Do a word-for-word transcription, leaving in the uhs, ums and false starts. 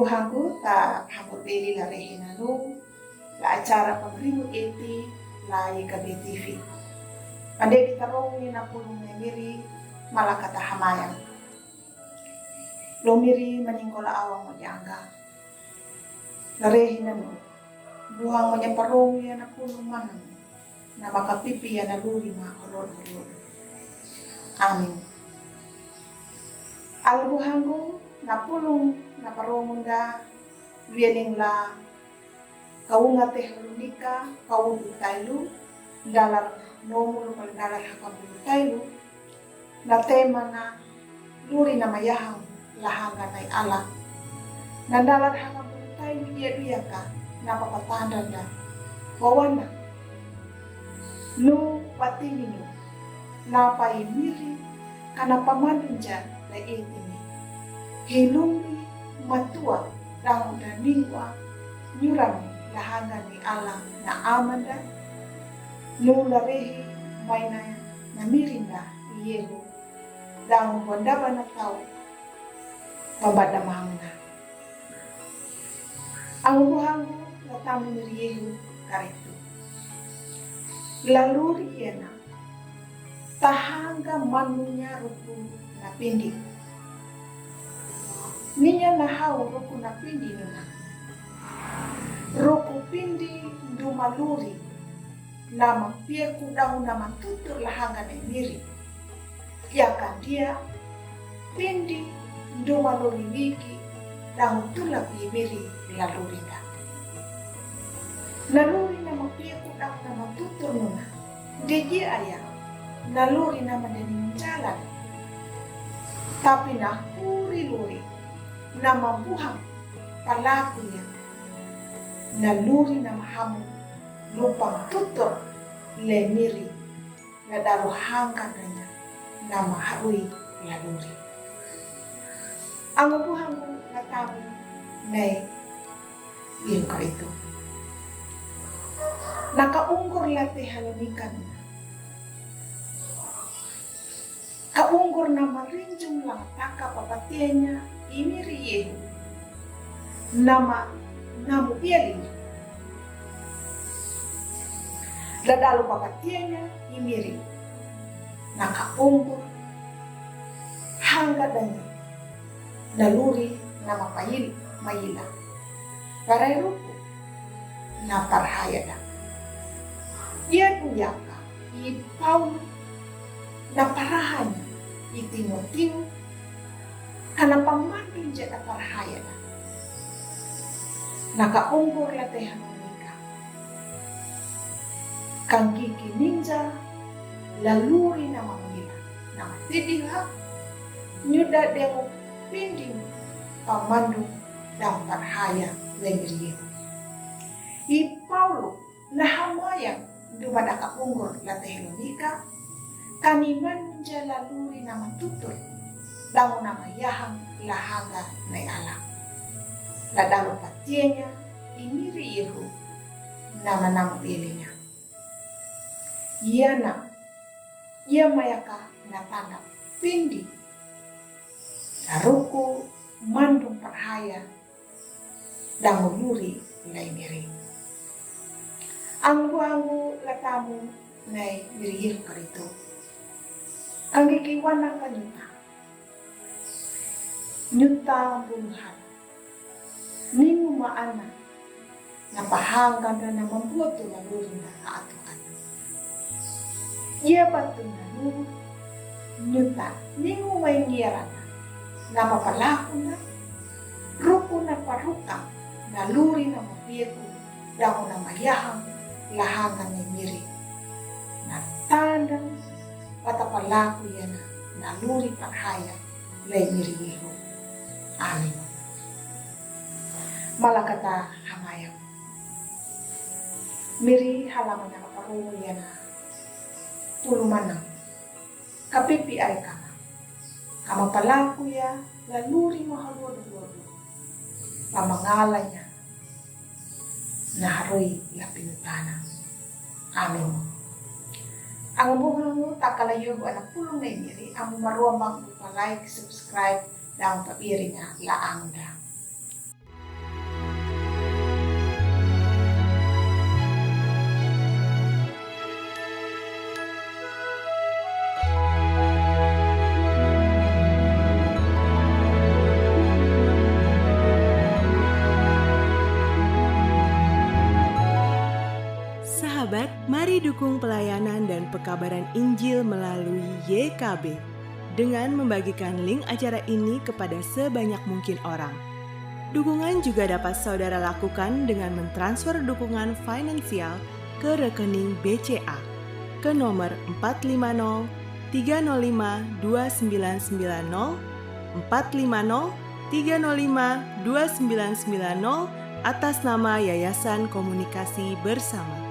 Buhangku ta hamur beli la rehe nanu la acara pamrimu eti la Y K B T V. Pande kita rong ni na pulung ne miri malakata hamayang. Lo miri maninggola awang mo jangga. La rehe nanu buhang mo parong ya na pulung manang na makapipi ya na luri ma horor horor. Amin. Ang buhangku na pulung na parong munda wiening la Kaunga Tesalonika, kaunga tailu, dalar nomulu pal dalar hakabulu tailu, na tema na luri na mayahang lahanga nai Allah. Na dalar hakabulu tailu ia duyaka na papatanda da. Wawana. Nu patiminu. Napa i miri kana pamandunja la itimi. Hilumi matua dang da ningwa nyurami lahanga ni Allah na amanda. Nu la rehi maina na mirinda iyehu dang wandaba na tau pambada mauna. Ang buhangku la tamu miri iyehu karitu. La luri iana tahanga manunya ruku na pindi. Ninya na hau ruku na pindi nuna. Ruku pindi ndu maluri na mapiaku dau na matutur lahanga na miri. Ia kandia pindi ndu maluri wiki dau tula pi miri la luri da. Na luri na mapiaku dau na matutur nuna. Deji aya na luri na madani jalan. Tapi na huri luri na mabuhang palaku ya. Na luri na mahamu lupang tutur le miri. La dalu hangka nanya na maharui la luri. Ang buhangku la tamu nai iyehu karitu. Na kaunggur la Tesalonika nuna. Kaunggur na marinjum la taka papatianya i miri iyehu. Nama namu iali. La dalu papatianya i miri. Na kaunggur hangka danya. Na luri na mapail maila. Parai ruku na parhaya da. Ia duyaka i Paulu na parahanya i Timotiu kana pamandunja na parhaya da. Na kaunggur la Tesalonika. Kangkiki ninja la luri na mamila na matidiha nyuda demu pindi pamandung dang parhaya le miri iyehu. I Paulu na hamayang duma da kaunggur la Tesalonika, kani manunja la luri na matutur, dang na mayahang lahanga nai Allah. La dalu patianya i miri iyehu nama namu ialinya. Iana ia mayaka na tanda pindi. Taruku mandung parhaya dang luri lai miri. Ang buhangku la tamu nai miri iyehu karitu. Kangkiki wana kanyuta. Nyuta bunuhan. Ningu maana na pahangka na mambuatu na luri na kaatu-atu. Ia batu na nu nyuta ningu mai ngiarana na papalaku na ruku na paruka na luri na mapiaku dau na mayahang lahanga na miri. Na tandang patapalaku iana na luri parhaya le miri iyehu. Amin. Malakata hamayang. Miri halamana kaparu iana pulu manang. Kapipi ai kama. Kama palaku ia la luri mahaludu-ludu. Pamangalanya. Na haroi la pinutana. Amin. Ang buhangku takala iyehu ana pulu nai miri, amu maruambang lupa like, subscribe, dang pabiringa la angda. Dukung pelayanan dan pekabaran Injil melalui Y K B dengan membagikan link acara ini kepada sebanyak mungkin orang. Dukungan juga dapat saudara lakukan dengan mentransfer dukungan finansial ke rekening B C A ke nomor empat lima nol tiga nol lima dua sembilan sembilan nol, empat lima nol tiga nol lima dua sembilan sembilan nol, atas nama Yayasan Komunikasi Bersama.